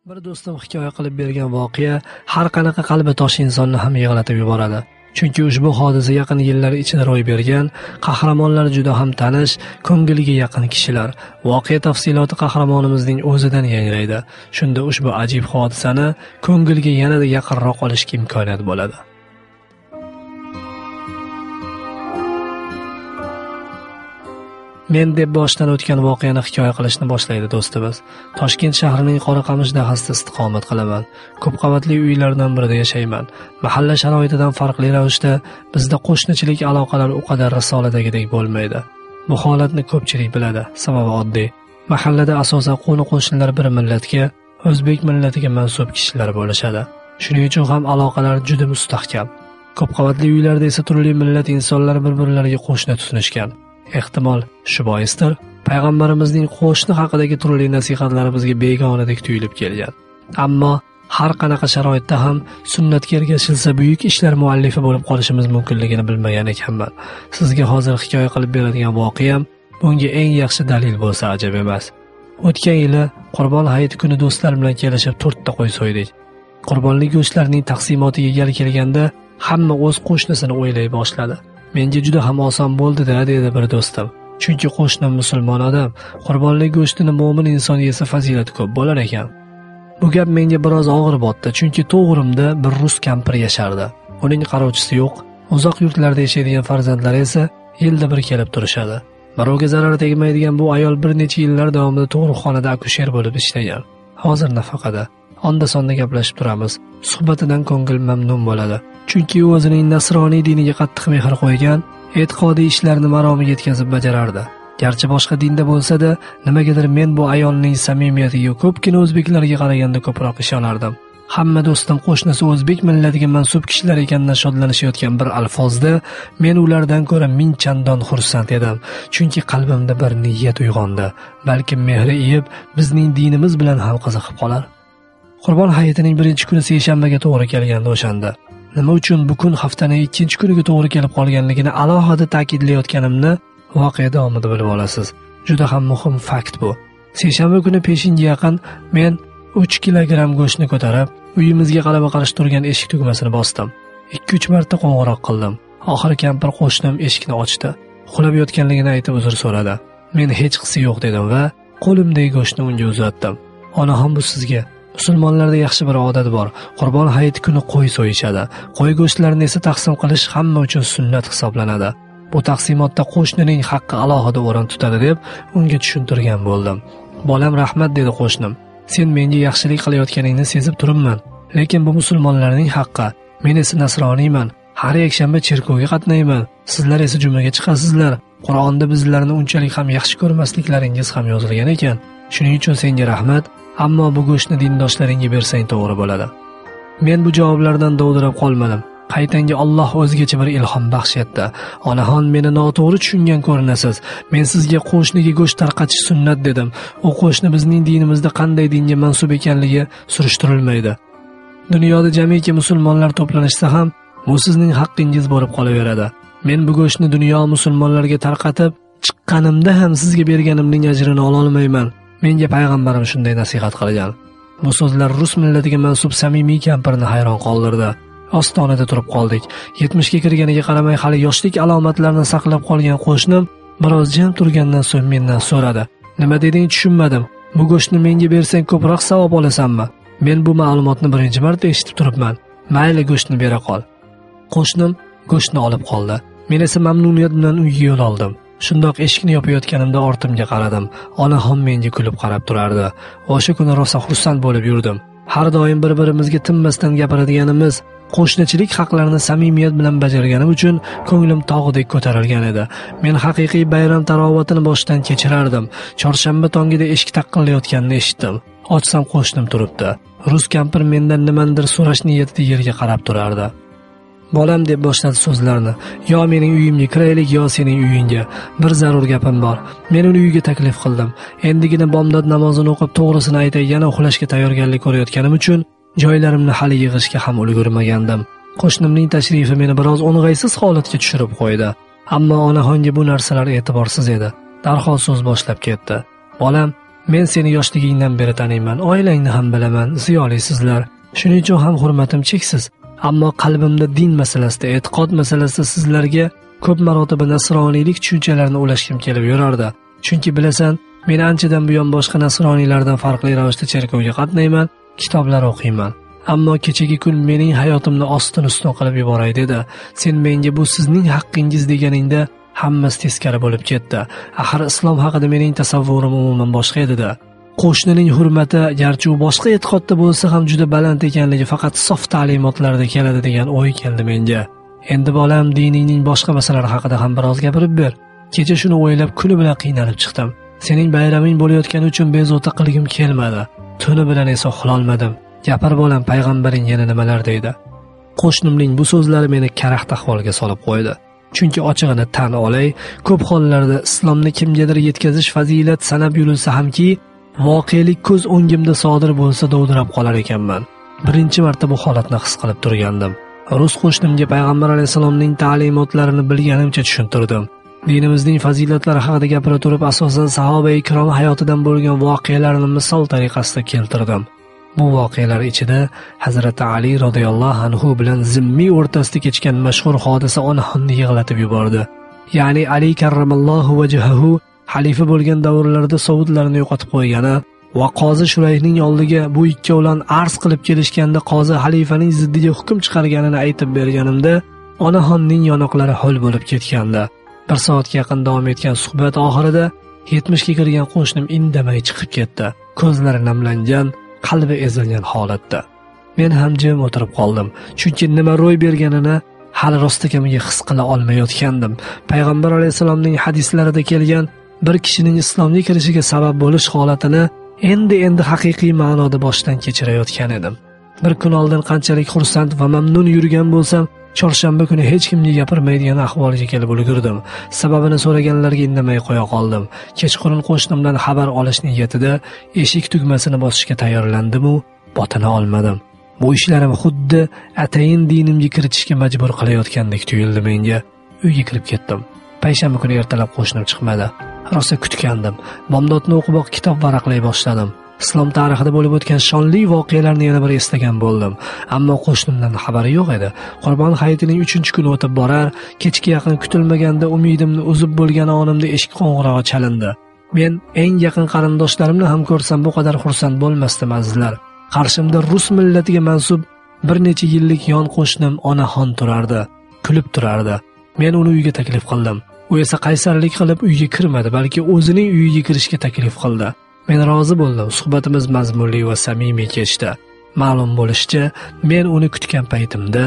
Bir do'stim hikoya qilib bergan voqea har qanaqa qalbi tosh insonni ham yig'latib yuboradi. Chunki ushbu hodisa yaqin yillar ichida ro'y bergan, qahramonlar juda ham tanish, ko'ngilga yaqin kishilar. Voqea tafsiloti qahramonimizning o'zidan yangraydi. Shunda ushbu ajib hodisani ko'ngilga yanada yaqinroq olishga imkoniyat bo'ladi. Men deb boshdan o'tgan voqeani hikoya qilishni boshlaydi do'stimiz. Toshkent shahrining Qoraqamish dahasida istiqomat qilaman. Ko'p qavatli uylardan birida yashayman. Mahalla sharoitidan farqli ravishda bizda qo'shnichilik aloqalari u qadar risoladagidek bo'lmaydi. Bu holatni ko'pchilik biladi. Sababi oddiy. Mahallada asosan qo'ni-qo'shnilar bir millatga, o'zbek millatiga mansub kishilar bo'lishadi. Shuning uchun ham aloqalar juda mustahkam. Ko'p qavatli uylarda esa turli millat insonlari bir-birlariga qo'shni tutinishgan. Ehtimol shu boisdir, payg'ambarimizning qo'shni haqidagi turli nasihatlari bizga begonadek tuyulib kelgan. Ammo har qanaqa sharoitda ham sunnatga ergashilsa buyuk ishlar muallifi bo'lib qolishimiz mumkinligini bilmagan ekanman. Sizga hozir hikoya qilib beradigan voqeam bunga eng yaxshi dalil bo'lsa ajab emas. O'tgan yili Qurbon hayiti kuni do'stlar bilan kelishib 4 ta qo'y so'ydik. Qurbonlik go'shtlarining taqsimotiga gal kelganda hamma o'z qo'shnisini o'ylay boshladi. Menga juda ham oson bo'ldi-da, dedi bir do'stim. Chunki qo'shnim musulmon odam, qurbonlik go'shtini mo'min inson yesa fazilati ko'p bo'lar ekan. Bu gap menga biroz og'ir botdi, chunki to'g'rimda bir rus kampir yashardi. Uning qarovchisi yo'q, uzoq yurtlarda yashaydigan farzandlari esa yilda bir kelib turishadi. Birovga zarar tegmaydigan bu ayol bir necha yillar davomida tug'ruqxonada akusher bo'lib ishlagan. Hozir nafaqada. Onda-sonda gaplashib turamiz. Suhbatidan ko'ngil mamnun bo'ladi. Chunki u o'zining nasroniy diniga qattiq mehr qo'ygan, e'tiqodiy ishlarni maromiga yetkazib bajarardi. Garchi boshqa dinda bo'lsa-da, nimagadir men bu ayolning samimiyatiga ko'pgina o'zbeklarga qaraganda ko'proq ishonardim. Hamma do'stim qo'shnisi o'zbek millatiga mansub kishilar ekanidan shodlanishayotgan bir alfozda men ulardan ko'ra ming chandon xursand edim. Chunki qalbimda bir niyat uyg'ondi. Balkim mehri iyib bizning dinimiz bilan ham qiziqib qolar. Qurbon hayitining birinchi kuni seshanbaga to'g'ri kelgandi o'shanda. Nima uchun bu kun haftaning ikkinchi kuniga to'g'ri kelib qolganligini alohida ta'kidlayotganimni voqea davomida bilib olasiz. Juda ham muhim fakt bu. Seshanba kuni peshinga yaqin men 3 kilogramm go'shtni ko'tarib, uyimizga qarama-qarshi turgan eshik tugmasini bosdim. 2-3 marta qo'ng'iroq qildim. Oxiri kampir qo'shnim eshikni ochdi. Uxlab yotganligini aytib uzr so'radi. Men hech qisi yo'q dedim va qo'limdagi go'shtni unga uzatdim. Onaxon, bu sizga. Musulmonlarda yaxshi bir odat bor. Qurbon hayiti kuni qo'y so'yishadi. Qo'y go'shtlarini esa taqsim qilish hamma uchun sunnat hisoblanadi. Bu taqsimotda qo'shnining haqqi alohida o'rin tutadi deb unga tushuntirgan bo'ldim. Bolam, rahmat, dedi qo'shnim. Sen menga yaxshilik qilayotganingni sezib turibman. Lekin bu musulmonlarning haqqi. Men esa nasroniyman. Har yakshanba cherkovga qatnayman. Sizlar esa jumaga chiqasizlar. Qur'onda bizlarni unchalik ham yaxshi ko'rmasliklaringiz ham yozilgan ekan. Shuning uchun senga rahmat. Ammo bu go'shtni dindoshlaringga bersang to'g'ri bo'ladi. Men bu javoblardan dovdirab qolmadim. Qaytanga Alloh o'zgacha bir ilhom baxsh etdi. Onaxon, meni noto'g'ri tushungan ko'rinasiz. Men sizga qo'shniga go'sht tarqatish sunnat dedim. U qo'shni bizning dinimizda qanday dinga mansub ekanligi surishtirilmaydi. Dunyoda jamiki musulmonlar to'planishsa ham bu sizning haqqingiz bo'lib qolaveradi. Men bu go'shtni dunyo musulmonlarga tarqatib chiqqanimda ham sizga berganimning ajrini ola olmayman. Menga payg'ambarim shunday nasihat qilgan. Bu so'zlar rus millatiga mansub samimiy kampirni hayron qoldirdi. Ostonada turib qoldik. 70 ga kirganiga qaramay hali yoshlik alomatlarini saqlab qolgan qo'shnim biroz jim turgandan so'ng mendan so'radi. Nima deding, tushunmadim. Bu go'shtni menga bersang ko'proq savob olasanmi? Men bu ma'lumotni birinchi marta eshitib turibman. Mayli, go'shtni bera qol. Qo'shnim go'shtni olib qoldi. Men esa mamnuniyat bilan uyga yo'l oldim. Shundoq eshikni yopayotganimda ortimga qaradim. Onaxon menga kulib qarab turardi. O'sha kuni rosa xursand bo'lib yurdim. Har doim bir-birimizga tinmasdan gapiradiganimiz, qo'shnichilik haqlarini samimiyat bilan bajarganim uchun ko'nglim tog'dek ko'tarilgan edi. Men haqiqiy bayram tarovatini boshdan kechirardim. Chorshanba tongida eshik taqillayotganini eshitdim. Ochsam qo'shnim turibdi. Rus kampir mendan nimanidir so'rash niyatida yerga qarab turardi. Bolam, deb boshladi so'zlarini. Yo mening uyimga kiraylik, yo sening uyingga. Bir zarur gapim bor. Men uni uyga taklif qildim. Endigina bomdod namozini o'qib, to'g'risini aytay, yana uxlashga tayyorgarlik ko'rayotganim uchun joylarimni hali yig'ishga ham ulgurmagandim. Qo'shnimning tashrifi meni biroz o'ng'aysiz holatga tushirib qo'ydi. Ammo onaxonga bu narsalar e'tiborsiz edi. Darhol so'z boshlab ketdi. Bolam, Men seni yoshligingdan beri taniyman, oilangni ham bilaman, ziyolisizlar. Shuning uchun ham hurmatim cheksiz. Ammo qalbimda din masalasida, e'tiqod masalasida sizlarga ko'p marotaba nasroniylik tushunchalarini ulashgim kelib yurardi. Chunki bilasan, men anchadan buyon boshqa nasroniylardan farqli ravishda cherkovga qatnayman, kitoblar o'qiyman. Ammo kechagi kun mening hayotimni ostin-ustun qilib yuboray dedi. Sen menga bu sizning haqqingiz deganingda hammasi teskari bo'lib ketdi. Axir islom haqida mening tasavvurim umuman boshqa edi-da. Qo'shnining hurmati, garchi u boshqa e'tiqodda bo'lsa ham juda baland ekanligi faqat sof ta'limotlarda keladi degan o'y keldi menga. Endi bolam, diningning boshqa masalalari haqida ham biroz gapirib ber. Kecha shuni o'ylab kuni bilan qiynalib chiqdim. Sening bayraming bo'layotgani uchun bezovta qilgim kelmadi. Tuni bilan esa uxlolmadim. Gapir bolam, payg'ambaring yana nimalar deydi. Qo'shnimning bu so'zlari meni karaxt ahvolga solib qo'ydi. Chunki ochig'ini tan olay, ko'p hollarda islomni kimgadir yetkazish fazilat sanab yurilsa hamki, voqelik ko'z o'ngimda sodir bo'lsa dovdirab qolar ekanman. Birinchi marta bu holatni his qilib turgandim. Rus qo'shnimga payg'ambar alayhissalomning ta'limotlarini bilganimcha tushuntirdim. Dinimizning fazilatlari haqida gapira turib, asosan sahoba ikrom hayotidan bo'lgan voqealarni misol tariqasida keltirdim. Bu voqealar ichida Hazrati Ali radhiyallohu anhu bilan Zimmiy o'rtasida kechgan mashhur hodisa onaxonni yig'latib yubordi. Ya'ni Ali karramallohu vajhahu xalifa bo'lgan davrlarida sovutlarni yo'qotib qo'ygani va qozi Shurayhning oldiga bu ikkovlan arz qilib kelishganda qozi xalifaning ziddiga hukm chiqarganini aytib berganimda onaxonning yonoqlari ho'l bo'lib ketgandi. Bir soatga yaqin davom etgan suhbat oxirida 70 ga kirgan qo'shnim indamay chiqib ketdi. Ko'zlari namlangan, qalbi ezilgan holatda. Men ham jim o'tirib qoldim, chunki nima ro'y berganini hali rostakamiga his qila olmayotgandim. Payg'ambar alayhissalomning hadislarida kelgan bir kishining islomga kirishiga sabab bo'lish holatini endi haqiqiy ma'noda boshdan kechirayotgan edim. Bir kun oldin qanchalik xursand va mamnun yurgan bo'lsam, chorshanba kuni hech kimga gapirmaydigan ahvolga kelib ulgurdim. Sababini so'raganlarga indamay qo'ya qoldim. Kechqurun qo'shnimdan xabar olish niyatida eshik tugmasini bosishga tayyorlandim-u, botina olmadim. Bu ishlarim xuddi atayin dinimga kiritishga majbur qilayotgandek tuyuldi menga. Uyga kirib ketdim. Payshanba kuni ertalab qo'shnim chiqmadi. Rosa kutgandim. Bomdodni o'qiboq kitob varaqlay boshladim. Islom tarixida bo'lib o'tgan shonli voqealarni yana bir eslagan bo'ldim. Ammo qo'shnimdan xabari yo'q edi. Qurbon hayitining 3-kuni o'tib borar, kechga yaqin kutilmaganda umidimni uzib bo'lgan onimda eshik qo'ng'irog'i chalindi. Men eng yaqin qarindoshlarimni ham ko'rsam bu qadar xursand bo'lmasdim, azizlar. Qarshimda rus millatiga mansub bir necha yillik yon qo'shnim onaxon turardi, kulib turardi. Men uni uyga taklif qildim. U esa qaysarlik qilib uyga kirmadi, balki o'zining uyiga kirishga taklif qildi. Men rozi bo'ldim. Suhbatimiz mazmunli va samimiy kechdi. Ma'lum bo'lishicha, men uni kutgan paytimda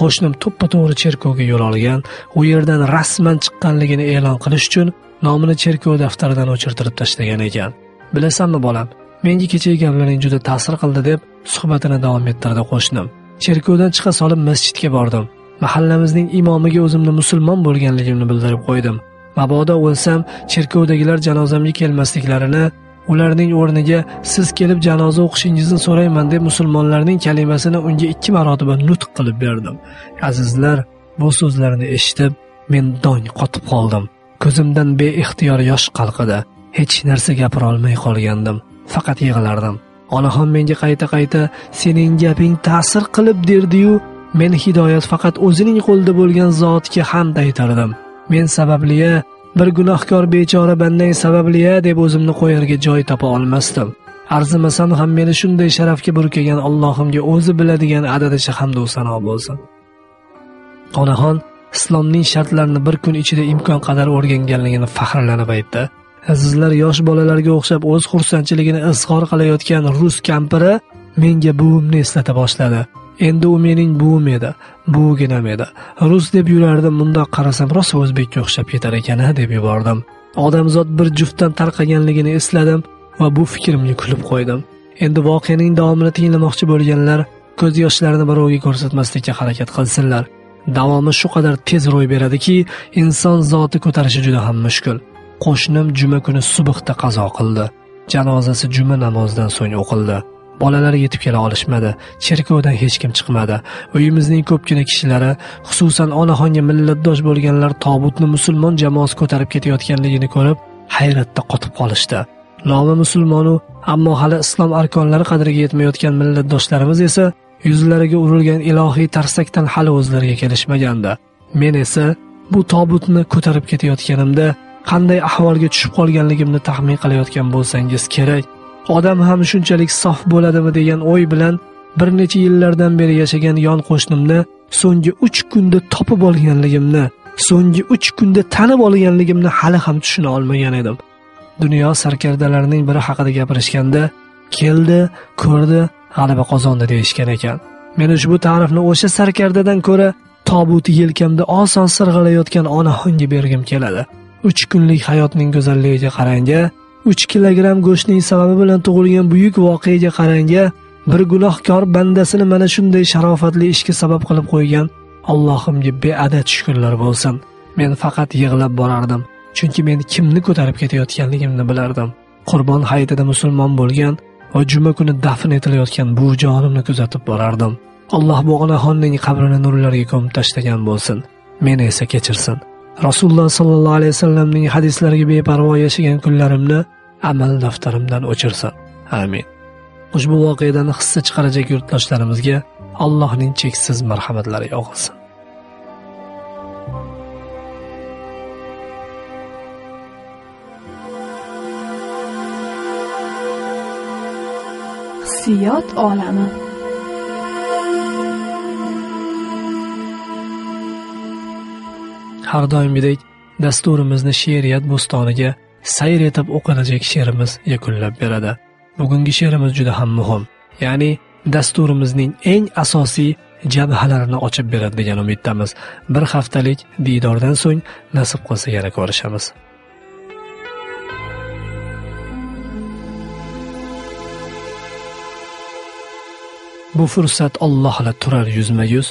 qo'shnim to'ppa-to'g'ri cherkovga yo'l olgan, u yerdan rasman chiqqanligini e'lon qilish uchun nomini cherkov daftaridan o'chirtirib tashlagan ekan. Bilasanmi bolam, menga kechagi gaplaring juda ta'sir qildi deb suhbatini davom ettirdi qo'shnim. Cherkovdan chiqa solib masjidga bordim. Mahallamizning imomiga o'zimni musulmon bo'lganligimni bildirib qo'ydim. Mabodo o'lsam, cherkovdagilar janozamga kelmasliklarini, ularning o'rniga siz kelib janoza o'qishingizni so'rayman deb musulmonlarning kalimasini unga 2 marotaba nutq qilib berdim. Azizlar, bu so'zlarni eshitib men dong qotib qoldim. Ko'zimdan beixtiyor yosh qalqidi. Hech narsa gapira olmay qolgandim. Faqat yig'lardim. Onaxon menga qayta-qayta sening gaping ta'sir qilib derdi-yu, men hidoyat faqat o'zining qo'lida bo'lgan zotga hamd aytardim. Men sababliya, bir gunohkor bechora bandang sababliya deb o'zimni qo'yarga joy topa olmasdim. Arzimasam ham meni shunday sharafga burkagan Allohimga o'zi biladigan adadicha hamd va sano bo'lsin. Onaxon islomning shartlarini bir kun ichida imkon qadar o'rganganligini faxrlanib aytdi. Azizlar, yosh bolalarga o'xshab o'z xursandchiligini izhor qilayotgan rus kampiri menga buvimni eslata boshladi. Endi u mening buvim edi, buviginam edi. Rus deb yurardim, bundoq qarasam rosa o'zbekka o'xshab ketar ekan-a deb yubordim. Odamzod bir juftdan tarqaganligini esladim va bu fikrimga kulib qo'ydim. Endi voqeaning davomini tinglamoqchi bo'lganlar ko'z yoshlarini birovga ko'rsatmaslikka harakat qilsinlar. Davomi shu qadar tez ro'y beradiki, inson zoti ko'tarishi juda ham mushkul. Qo'shnim juma kuni subhda qazo qildi. Janozasi juma namozidan so'ng o'qildi. Bolalar yetib kela olishmadi. Cherkovdan hech kim chiqmadi. Uyimizning ko'pgina kishilari, xususan onaxonga millatdosh bo'lganlar tobutni musulmon jamoasi ko'tarib ketayotganligini ko'rib, hayratda qotib qolishdi. Nomi musulmonu, ammo hali islom arkonlari qadriga yetmayotgan millatdoshlarimiz esa yuzlariga urilgan ilohiy tarsakdan hali o'zlariga kelishmagandi. Men esa bu tobutni ko'tarib ketayotganimda qanday ahvolga tushib qolganligimni taxmin qilayotgan bo'lsangiz kerak. Odam ham shunchalik sof bo'ladimi degan o'y bilan bir necha yillardan beri yashagan yon qo'shnimni so'nggi 3 kunda topib olganligimni, so'nggi 3 kunda tanib olganligimni hali ham tushuna olmagan edim. Dunyo sarkardalarining biri haqida gapirishganda keldi, ko'rdi, g'alaba qozondi deyishgan ekan. Men ushbu ta'rifni o'sha sarkardadan ko'ra tobuti yelkamda oson sirg'alayotgan onaxonga bergim keladi. 3 kunlik hayotning go'zalligiga qaranga, 3 kilogramm go'shtning sababi bilan tug'ilgan buyuk voqeaga qaranga, bir gunohkor bandasini mana shunday sharofatli ishga sabab qilib qo'ygan Allohimga beadad shukrlar bo'lsin. Men faqat yig'lab borardim, chunki men kimni ko'tarib ketayotganligimni bilardim. Qurbon hayitida musulmon bo'lgan va juma kuni dafn etilayotgan bu jonimni kuzatib borardim. Alloh bu onaxonning qabrini nurlarga ko'mib tashlagan bo'lsin, meni esa kechirsin. Rasululloh sallallohu alayhi vasallamning hadislariga beparvo yashagan kunlarimni amal daftarimdan o'chirsin. Amin. Ushbu voqeadan hissa chiqarajak yurtdoshlarimizga Allohning cheksiz marhamatlari yog'ilsin. Hissiyot olami. Har doimgidek dasturimizni she'riyat bo'stoniga sayr etib o'qilajak she'rimiz yakunlab beradi. Bugungi she'rimiz juda ham muhim, ya'ni dasturimizning eng asosiy jabhalarini ochib beradi degan umiddamiz. Bir haftalik diydordan so'ng nasib qilsa yana ko'rishamiz. Bu fursat Allohla turar yuzma-yuz,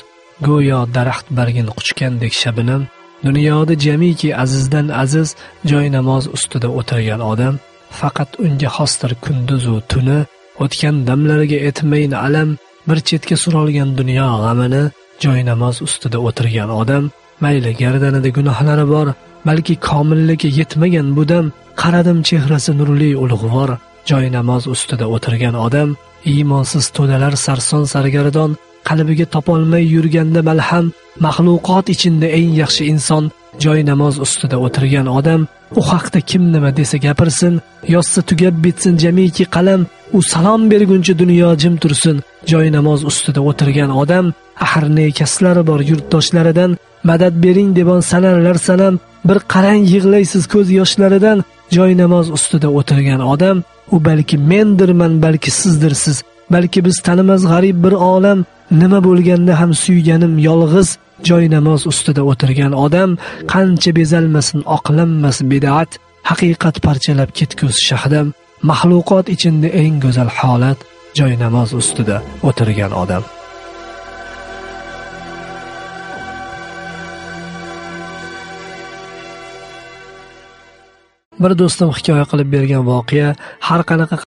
go'yo daraxt bargini quchgandek shabnam. Dunyoda jamiki azizdan aziz joy namoz ustida o'tirgan odam, faqat unga xosdir kunduz u tuni, o'tgan damlariga etmayin alam, bir chetga surolgan dunyo g'amini. Joy namoz ustida o'tirgan odam, mayli gardanida gunohlari bor, balki komillikka yetmagan bu dam, qaradim chehrasi nurli ulug'vor. Joy namoz ustida o'tirgan odam, iymonsiz to'dalar sarson sargardon, qalbiga topolmay yurganda malham, maxluqot ichinda eng yaxshi inson. Joy namoz ustida o'tirgan odam, u haqda kim nima desa gapirsin, yozsa tugab bitsin jamiki qalam, u salom berguncha dunyo jim tursin. Joy namoz ustida o'tirgan odam, axir ne kaslari bor yurtdoshlaridan, madad bering debon sanarlar sanam, bir qarang yig'laysiz ko'z yoshlaridan. Joy namoz ustida o'tirgan odam, u balki mendirman, balki sizdirsiz, balki biz tanimas g'arib bir olam, nima bo'lganda ham suyganim yolg'iz. Joy namoz ustida o'tirgan odam, qancha bezalmasin oqlanmas bid'at, haqiqat parchalab ketguz shahdam, maxluqot ichinda eng go'zal holat, joy namoz ustida o'tirgan odam. Bir do'stim hikoya qilib bergan voqea har qanaqa